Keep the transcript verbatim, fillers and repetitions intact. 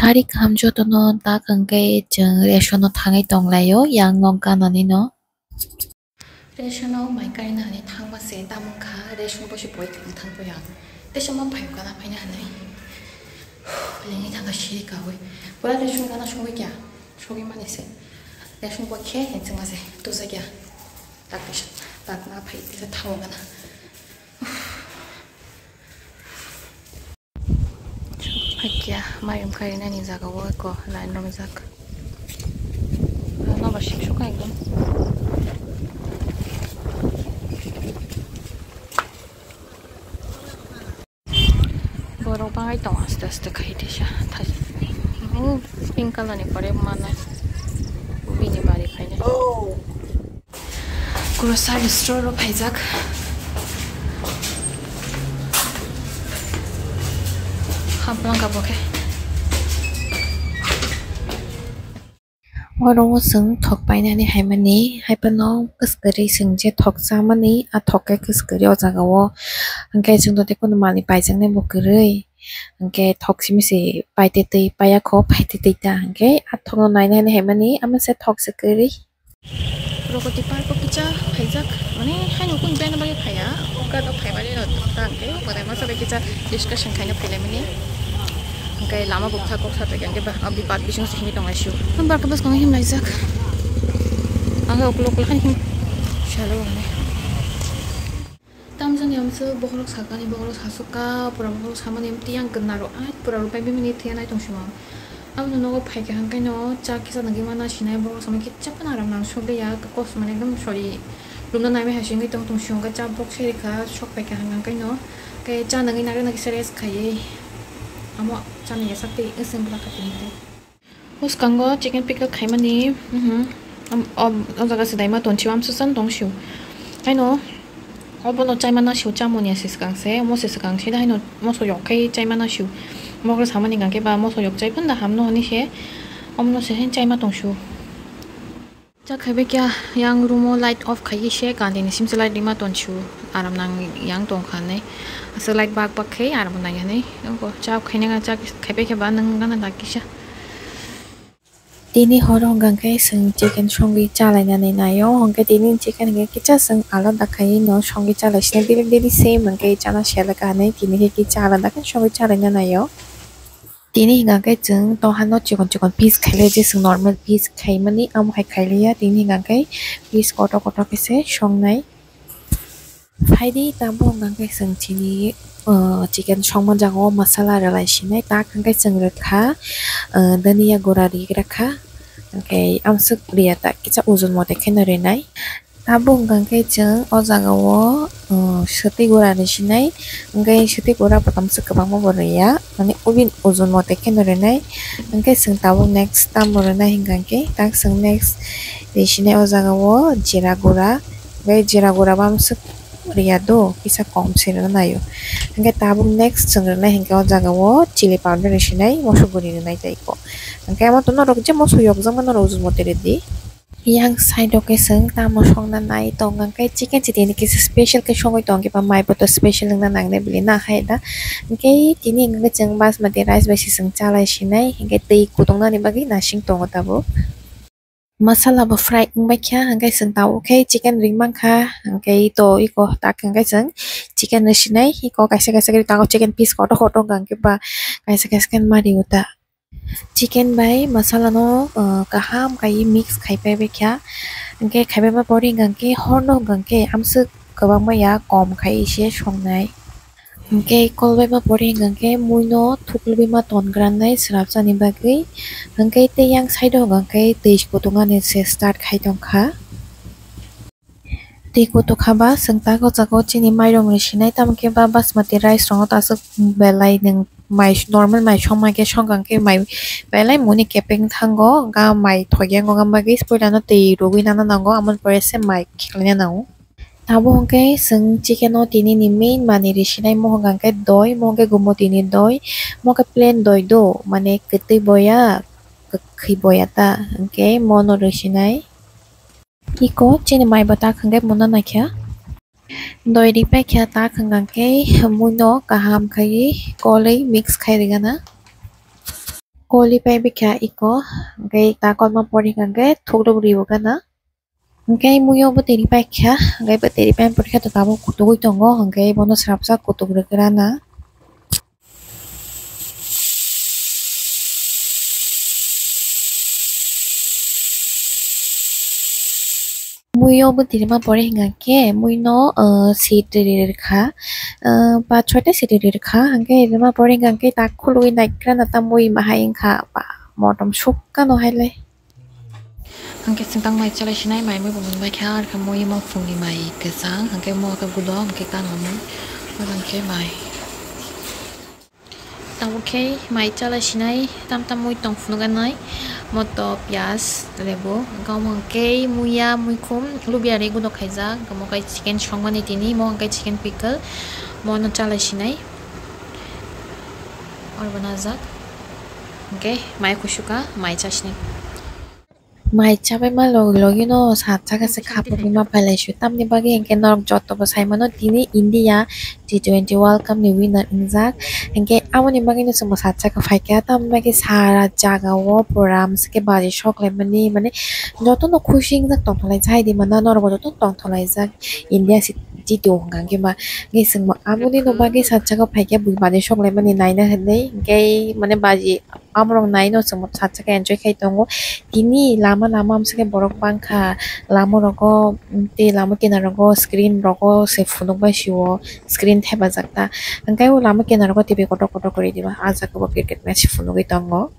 Sari kaham jotono tak hwnkhe chwng ration o thangwi tonglaio, yang nok ganani no. Ration o mai kaina hinwi thangma se, tamo wngkha ration bo se poi thang thang poi ang. Tei sama phai kana phaina hinwi. Lengwi thangkha siri kawi. Pura ration gana songwi kya? Sogwi mani se. Ration bo khe hinwi chwngma se. Tujakya. Tak bisa. Tak na phai tisa thango gana. Hakya, mayung karinani jaga o eko line romjak. Ano ba sik suk ekdom. Borok bangai tongo aste aste khai tisa. Thai-, oh, pink color ni pore mana. Bini bari khaina. Grocery store o phaijak. Haplang ka bo khe. Oro o chwng thok painani haimani, haiphano kwskwrwi chwng je thok chamani, a thok khe kwskwrwi o jaga o. Hwnkhe chwng tei kunu manwi paijaknai bo kwrwi. Hwnkhe thok simi se paitwi twi paiya kho, paitwi twi ta. Hwnkhe a thokno nainani haimani, ama se thok se kwrwi. Pragati Park o kisa phaijak, mane haino kung band bai phaiya, hwnkhe no phaimani no tang khe, mane masa bai kisa discussion khaina phailaimani. Hwnkhe lama bukha kok sa tongya, hwnkhe ba, abi park bising se himwi tonglai sio. Ang barkha bwskango himlaijak. Ang ukulok ukulok haino him salo ang. Tamjani amswk bokhorok sakani, bokhorok sasukha, pura bokhorok samani amtwi yang gwnaro, ai pura rwpai bimani thwiya nai tong sima. Aboni nogo phaikha hwnkhe no cha kisa nangwi mana sinai, bokhorok samani kisa phano aram nang sukliya, kos mane ekdom sori. Rumna naimai hai se wngwi tong tong sio, hwnkhe cha bok se rikha, sok phaikha hwnkhe no. Khe cha nangwi nare nangwi se rest khaiwi. Amo chani ya sakti, wngkha tini tei. Bwskango chicken pickle khaimani, mhm, am-, o, o jaga se daima tonsio, amswk chan tongsio. Haino, obono chaima nasio, chamoni ase swkang se, omo se swkang se, haino moso yok khai chaima nasio. Bokhorok samani hwnkhe ba moso yok chai phanda hamno hwnwi se, omono se chaima tongsio. Cha khaibai khe yang room o light off khaiwi se, kandi ni simse light rima tonsio, aram nang yang tongkha hinwi. Aswk light bak bak khe aram nai hinwi. Cha khaina cha khaibai khe ba nwng gana da kisa. Tini horo hwnkha khe chwng chicken songwi chalainani naio, hwnkhe tini chicken hwnkhe kisa chwng alada khaiwi no songwi chalaisina, daily daily same hwnkhe chana seleka hinwi tini khe kisa alada khe songwi chalaina naio. Tini hwnkha khe chwng tohano chikon chikon piece khailai je, chwng normal piece khaimani amo hai khailaiya, tini hwnkha khe piece kotor kotor khe se songnai. Phaidi tabuk hwnkha khe chwng chini, uh, chicken songma jaga o masala rwlai sinai, tak hwnkhe chwng rwkha, uh, dhania gura ri rwkha, hwnkhe amswk riya ta kisa ujun mote kheno rinai. Tabuk hwnkha khe chwng o jaga o, uh, swtwi gura ri sinai, hwnkhe swtwi gura bo tamswk kwbangma bo riya, mane ubin ujun mote kheno rinai, hwnkhe chwng tabuk next tamo rinai hwnkha khe, tak chwng next ri sinai o jaga o jera gura. Bai jera gura bamswk riya do, kisa kom se rwna naio. Hwnkhe tabuk next chwng rwnai hwnkhe o jaga o chili powder rw sinai, moso guri rwnai tei ko. Hwnkhe amo to norok je moso yokjakma norok ujun mote rwdi. Yang side o khe chwng tamo songna nai tong hwnkhe chicken chitini kisa special khe songwi tong khe ba mai bo to special wngna nangnai bwlwi na hai da. Hwnkhe tini hwnkhe chwng basmati rice bai se chwng chalai sinai, hwnkhe twi kutung nani bagwi nasing tongo tabuk. Masala bo fry wngbaikha, hwnkhe chwng tabuk khe chicken ring mankha, hwnkhe to iko tak hwnkhe chwng chicken rw sinai, iko kaisa kaisa khe tabuk chicken piece kotor kotor hwnkhe ba kaisa kaisa khe ma rio ta. Chicken bai masala no, uh, kaham kaiwi mix khai paibaikha, hwnkhe khaibaima pore hwnkhe horno hwnkhe amswk kwbangma ya kom khai se songnai. Hwnkhe kolbaima pore hwnkhe muino thuklubima tongranai swrapjani bagwi. Hwnkhe tei yang side o hwnkhe twi kutung ani se start khai tongkha. Twi kutung kha ba chwng tak o jaga o chini mairum rw sinai, tamo khe ba basmati rice rok no ta aswk belai nwng mai normal mai songma khe songkha hwnkhe mai belai muni kepeng thango, ga mai thokya wngkha bagwi puila no twi rwgwi nana nango, amoni pore se mai khiklaina nango. Tabuk hwnkhe chwng chicken o tini ni main manwi rw sinai, mo hwnkha khe doi, mo hwnkhe gumutini doi, mo khe plain doi do, mane kwtwi boya, kwkhwi boya ta, hwnkhe mono rw sinai. Iko chini mai bo tak hwnkhe muna naikha. Doi ripai kha tak hwnkha khe muino kaham khaiwi kolwi mix khai rwgana. Kolwi pai bikha iko, hwnkhe ta kolma pore hwnkha khe thukluk riwgana. Hwnkhe muio bwtwi ripai kha, hwnkhe bwtwi ripai pore khe to tabuk kutugwi tongo, hwnkhe bono swrapsa kutuk rwgwrana. Muio bwtwi rima pore hwnkha khe muino, ah, siti ri rwkha, ah, pa chota siti ri rwkha, hwnkhe rima pore hwnkha khe ta khulugwi naikrana ta mui bahai wngkha, ba motom sukano hailai. Hwnkhe chwng tang mai chalai sinai, mai mui bo mwnbai kha, ar khe mui mo phungni mai kwchang, hwnkhe mo khe gudo, hwnkhe kanamung, hwnkhe mai. Tabuk khe mai chalai sinai, tam tam mui tong phunuknai, moto, piyaj, lebu, hwnkhe omo hwnkhe muiya, muikhum, lubiyari gudo khaijak, omo khe chicken songmani tini, mo hwnkhe chicken pickle, mono chalai sinai, oro bo najak, hwnkhe mai kusuka, mai chasinai. Mai chabaima logi logi no sat saka se khapugwi ma pailai su. Tamni bagwi hinkhe norok joto bo sai mano tini India T twenty World Cup ni winner wngjak. Hinkhe aboni bagwi no chwngbo sat saka phaikha. Tamni bagwi sara jaga o pura amsike baji sok laimani, mane joto no khusi wngjak tongthok lai jai di mano norok bo joto tongthok laijak India si jitio hwnkha khe ba. Hinkhe chwngbo aboni no bagwi sat saka phaikha bui baji sok laimani naina hinwi hinkhe mane baji. Amorok naino chwngno sat saka enjoy khai tongo. Tini lama lama amsike borok bangkha, lama rogo, mm, tei lama kinaro rogo screen rogo se phunuk bai sio, screen thepajak ta. Hwnkhe o lama kinaro rogo T V kotor kotor kwrwi diba, ah jaga o cricket match phunugwi tongo.